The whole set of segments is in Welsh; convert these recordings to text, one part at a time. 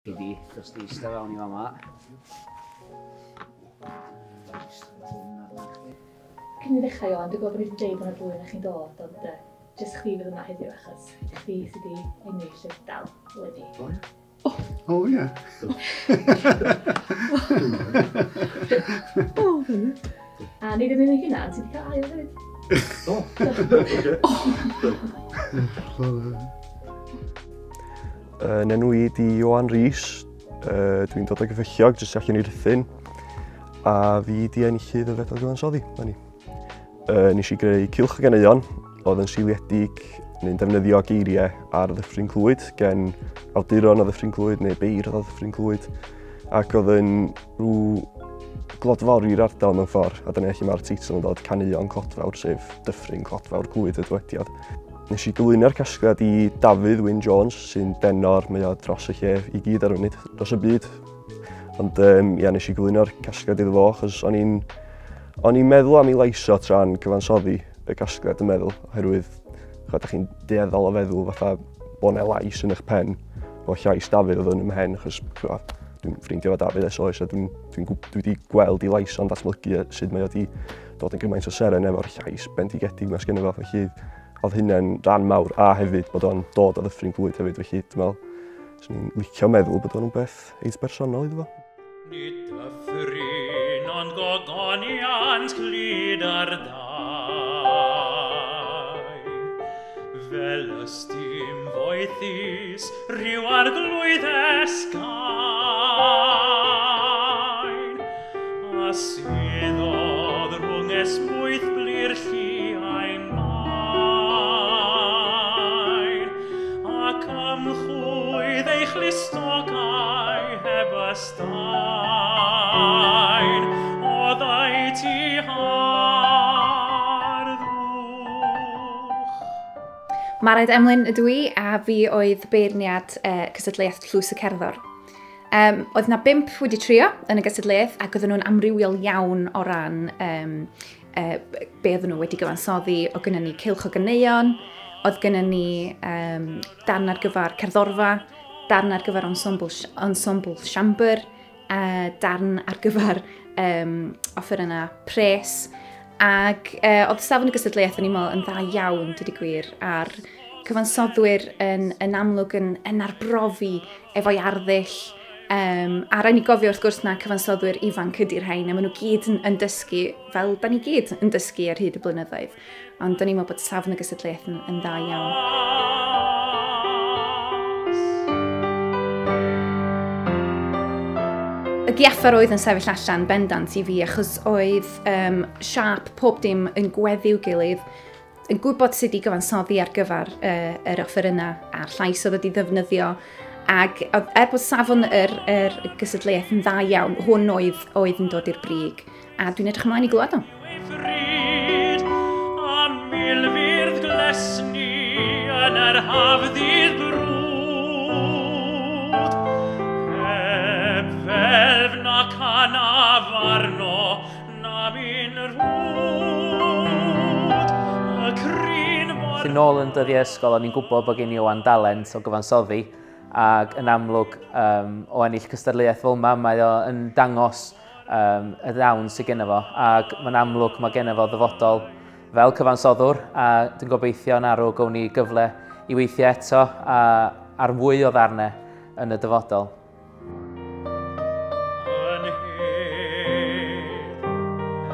Di, dos di eistedd fewn i fama. Cyn i ddechrau, Ioan, dwi'n gwybod bod ni wedi dweud bod yna fwy na chi'n dod, ond uh, jyst chdi fydd yma heddiw achos chdi sydd wedi ennill y fedal eleni. O, ie. O, fyny. A nid yn unig hynna, ti wedi cael ail hefyd. Do. Yn enw i di Ioan Rees, dwi'n dod o Gyffylliog, jyst allan i Ruthun, a fi di enillydd y Fedal Gyfansoddi, na ni. Nes i greu cylch o ganeuon oedd yn seiliedig neu'n defnyddio geiriau ar Ddyffryn Clwyd gen awduron o Ddyffryn Clwyd neu beirdd o Ddyffryn Clwyd, ac oedd yn rhyw glodfori'r ardal mewn ffordd, a dyna lle mae'r teitl yn dod, Caneuon Clodfawr, sef Dyffryn Clodfawr Clwyd y dywediad. Nes i gyflwyno'r casgliad i Dafydd Wyn Jones, sy'n denor, mae o dros y lle i gyd ar y funud, dros y byd. Ond ia, nes i gyflwyno'r casgliad iddo fo, achos o'n i'n meddwl am ei lais o tra'n cyfansoddi y casgliad, yn meddwl, oherwydd chwa, da chi'n dueddol o feddwl fatha bod 'na lais yn eich pen, o llais Dafydd oedd yn 'y mhen, achos chwa, dwi'n ffrindiau efo Dafydd ers oes, a dwi wedi gweld ei lais o'n datblygu a sut mae o wedi dod yn gymaint o seren efo'r llais bendigedig 'ma sgynno fo, felly oedd hynna'n rhan mawr, a hefyd bod o'n dod o Ddyffryn Clwyd hefyd, felly dwi'n meddwl, swn i'n licio meddwl bod o'n rhywbeth reit bersonol iddo fo. Nid dyffryn ond gogoniant glud ar dai, fel ystym foethus rhyw arglwydd esgain, a suddodd rhwng esmwyth blu'r lliain main, ac ymchwydd ei chlustogau heb ystain, oddeutu harddwch. Mared Emlyn ydw i, a fi oedd beirniad cystadleuaeth Tlws y Cerddor. Oedd na 5 wedi trio yn y gystadleuaeth, ac oedden nhw'n amrywiol iawn o ran be oedden nhw wedi gyfansoddi. Oedd gynnon ni cylch o ganeuon, oedd gynnon ni darn ar gyfer cerddorfa, darn ar gyfer ensemble siambr, darn ar gyfer offerynnau pres, ac oedd safon y gystadleuaeth o'n i'n meddwl yn dda iawn, dweud y gwir, a'r cyfansoddwyr yn amlwg yn arbrofi efo'i arddull. A rhaid ni gofio wrth gwrs na cyfansoddwyr ifanc ydy'r rhain, a maen nhw gyd yn dysgu fel da ni gyd yn dysgu ar hyd y blynyddoedd. Ond o'n i'n meddwl bod safon y gystadleuaeth yn dda iawn. Y giaffar oedd yn sefyll allan bendant i fi, achos oedd siâp pob dim yn gweddi'w gilydd, yn gwybod sut i gyfansoddi ar gyfer yr offerynnau a'r llais oedd wedi ddefnyddio. Ac er bod safon yr gystadleuaeth yn dda iawn, hwn oedd yn dod i'r brig. A dwi'n edrych ymlaen i glywed o. Fryd a milfyrdd glesni yn yr hafddydd brwd, heb felf na canaf arno na min rhwd, y crin mor Felly nôl yn dyddiau ysgol, o'n i'n gwybod bod gen i Ioan dalent o gyfansoddi, ac yn amlwg o ennill cystadleuaeth fel yma, mae o yn dangos y ddawn sydd genno fo, ac mae'n amlwg mae genno fo ddyfodol fel cyfansoddwr, a dwi'n gobeithio yn arw gawn ni gyfle i weithio eto a ar fwy o ddarnau yn y dyfodol. Yn hedd,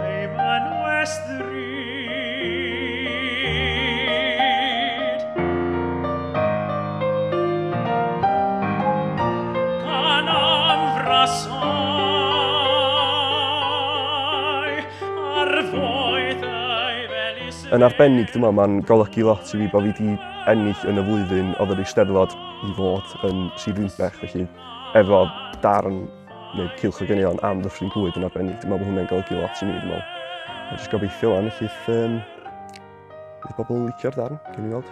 ei mynwes ddrud. Gan am frasau ar foeth ei felys Yn arbennig, dwi'n meddwl, mae'n golygu lot i fi bod fi wedi ennill yn y flwyddyn oedd yr Eisteddfod i fod yn Sir Ddinbych, felly efo darn neu cylch o ganeuon am Ddyffryn Clwyd yn arbennig, dwi'n meddwl bod hwnna'n golygu lot i mi, dwi'n meddwl. A jyst gobeithio wan, ellith, bydd bobl yn licio'r darn, gewn ni weld.